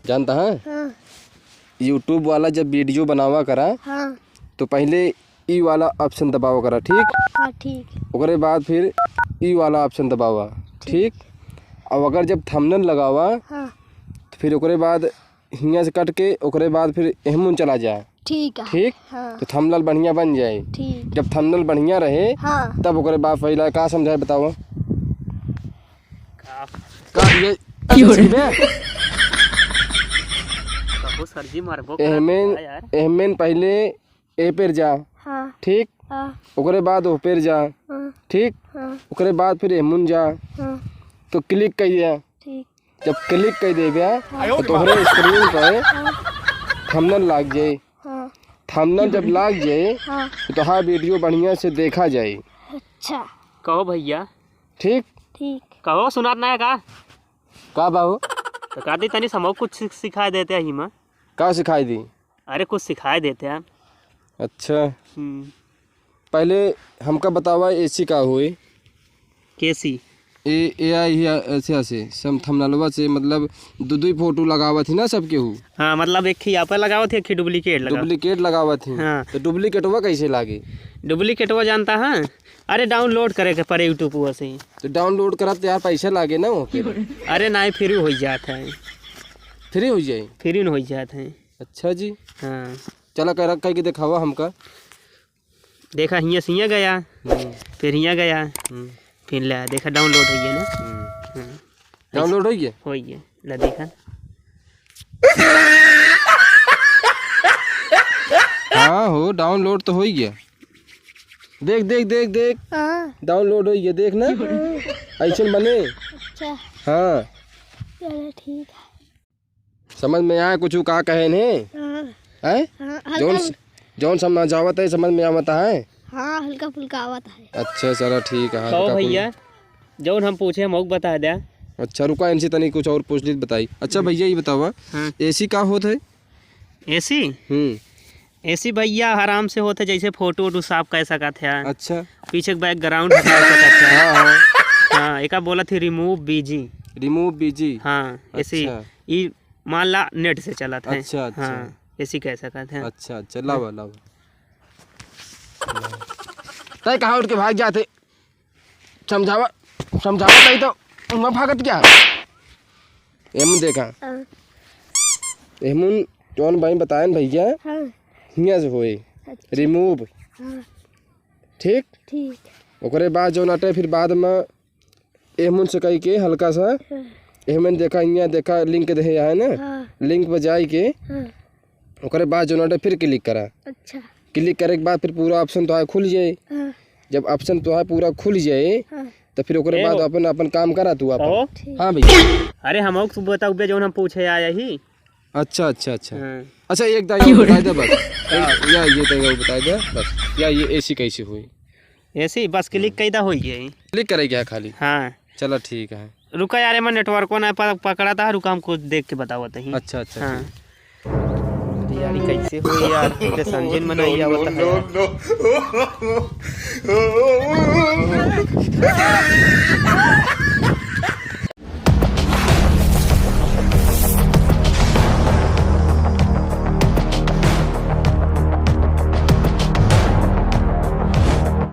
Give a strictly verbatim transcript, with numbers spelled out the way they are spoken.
जानता है? हाँ। YouTube वाला जब video बनावा करा, हाँ। तो पहले ई वाला option दबावा करा, ठीक? हाँ, ठीक। ओकरे बाद फिर ई वाला option दबावा, ठीक। ठीक? अब अगर जब thumbnail लगावा, हाँ। तो फिर ओकरे बाद हियाँ से कट के ओकरे बाद फिर एहमुन चला जा। ठीक है। ठीक? हाँ। तो thumbnail बढ़िया बन जाए। ठीक। जब thumbnail बढ़िया रहे, हाँ। तब ओकरे बाद पहला का समझाए बतावा? का? का ये? क्यों रे? कहो सर जी, मारबो करत एहमेन, बा यार। एहमेन पहले ए पेर जा। हाँ। ठीक? हाँ। ओकरे बाद ओ पेर जा। हाँ। ठीक? हाँ। ओकरे बाद फिर एहमुन जा। हाँ। तो click कर दिया। ठीक। जब click कर देबे, हाँ। तो तोहरे screen पे हाँ। Thumbnail लाग जाए। हाँ। Thumbnail जब लाग जाए, हाँ। तो तोहार video बढ़िया से देखा जाए। अच्छा। कहो भैया। ठीक? ठीक। कहो, सुनात ना है का? का बाबू? तो कहती तनी समझ कुछ सिख-, सिखाए देते ही माँ। का सिखाई दी? अरे कुछ सिखाए देते हैं। अच्छा। हम्म। पहले हमका बतावा AC का होई? कैसी? ए, AI ही ऐसे, ऐसे, सम-, thumbnailवा से, मतलब, दो, दो photo लगावत ही ना सब केहू। हाँ, मतलब, एक ही यहाँ पे लगावत ही, एक ही duplicate लगावत। Duplicate लगावत ही। हाँ। तो duplicateवा कैसे लागे? Duplicateवा जानता है? अरे, download करे के पड़े YouTubeवा से ही। तो download करत यार, पैसा लागे ना वो पे। अरे, नहीं, free हो जात है। Free हो जाए? Free न हो जात है। अच्छा जी। हाँ। चला कर रख के दिखावा हमका। देखा, हियाँ से हियाँ गया, हम्म। फिर हियाँ गया, हम्म। फिर ला, देखा, download होइ गया ना। हम्म। हाँ। Download होइ गया? होइ गया। ला देखा। हाँ हो, download तो होइ गया। देख, देख, देख, देख। हाँ। Download होइ गया, देख ना। हाँ। ऐसन बने। अच्छा। हाँ। चलो, ठीक है। समझ में आए कुछ का कहे ने? हाँ। हैं? हाँ, हल्का जौन फुल- स-, जौन समझ आवत है, समझ में आवत है? हाँ, हल्का फुल्का आवत है। अच्छा, चला ठीक है, कहो हल्का फुल- भैया, जौन हम पूछे, हम ओक बता द्या। अच्छा, रुका, इनसे तनी कुछ और पूछ ली, बताई। अच्छा भैया, ये बतावा, हाँ। AC का होत है? AC? हम्म। AC भैया आराम से होत है, जैसे photo वोटो साफ कर सकत है। अच्छा। पीछे के background हटा सकत है। हाँ, हाँ। हाँ, एका बोलत ही remove BG। Remove BG। हाँ, AC। अच्छा। ई मान ला net से चलत है। अच्छा, अच्छा। हाँ, AC कह सकत है। अच्छा, अच्छा, लावा, लावा। तय कहाँ उठ के भाग जाते? समझावा, समझावा तय तो, मैं भागत क्या? एम देखा। हाँ। एहमुन जौन भाई बताएन भैया, हाँ। हियाँ से होए। अच्छा। Remove। हाँ। ठीक? ठीक। ओकरे बाद जौन अटे फिर बाद में एहमुन से कही के हल्का सा, हाँ। एहमुन देखा, हियाँ देखा, link देहे है ना? हाँ। Link पर जाए के, हाँ। ओकरे बाद जौन अटे फिर click करा। अच्छा। Click करे के बाद फिर पूरा option तोहार खुल जाए। हाँ। जब option तोहार पूरा खुल जाए, हाँ। तो फिर ओकरे ए बाद हो। अपन, अपन काम करा तू अपन। कहो। ठीक। हाँ भैया। अरे हम ओक बताऊ बे जौन हम पूछे आया ही। अच्छा, अच्छा, अच्छा। हाँ। अच्छा, एक दाई और बताई दे बस। का? एक, या ये तो बताई दे बस। या ये AC कैसे हुई? AC बस click हम्म। कैदा होई है। Click करे क्या खाली? हाँ। चला ठीक है। रुका यार, एमा network ना प-, पकड़ा था, रुका हमको देख के बतावत ही। अच्छा, अच्छा, हाँ। ठीक। अरे यार, ये कैसे हुई यार? इनके समझे में नहीं आवत है यार।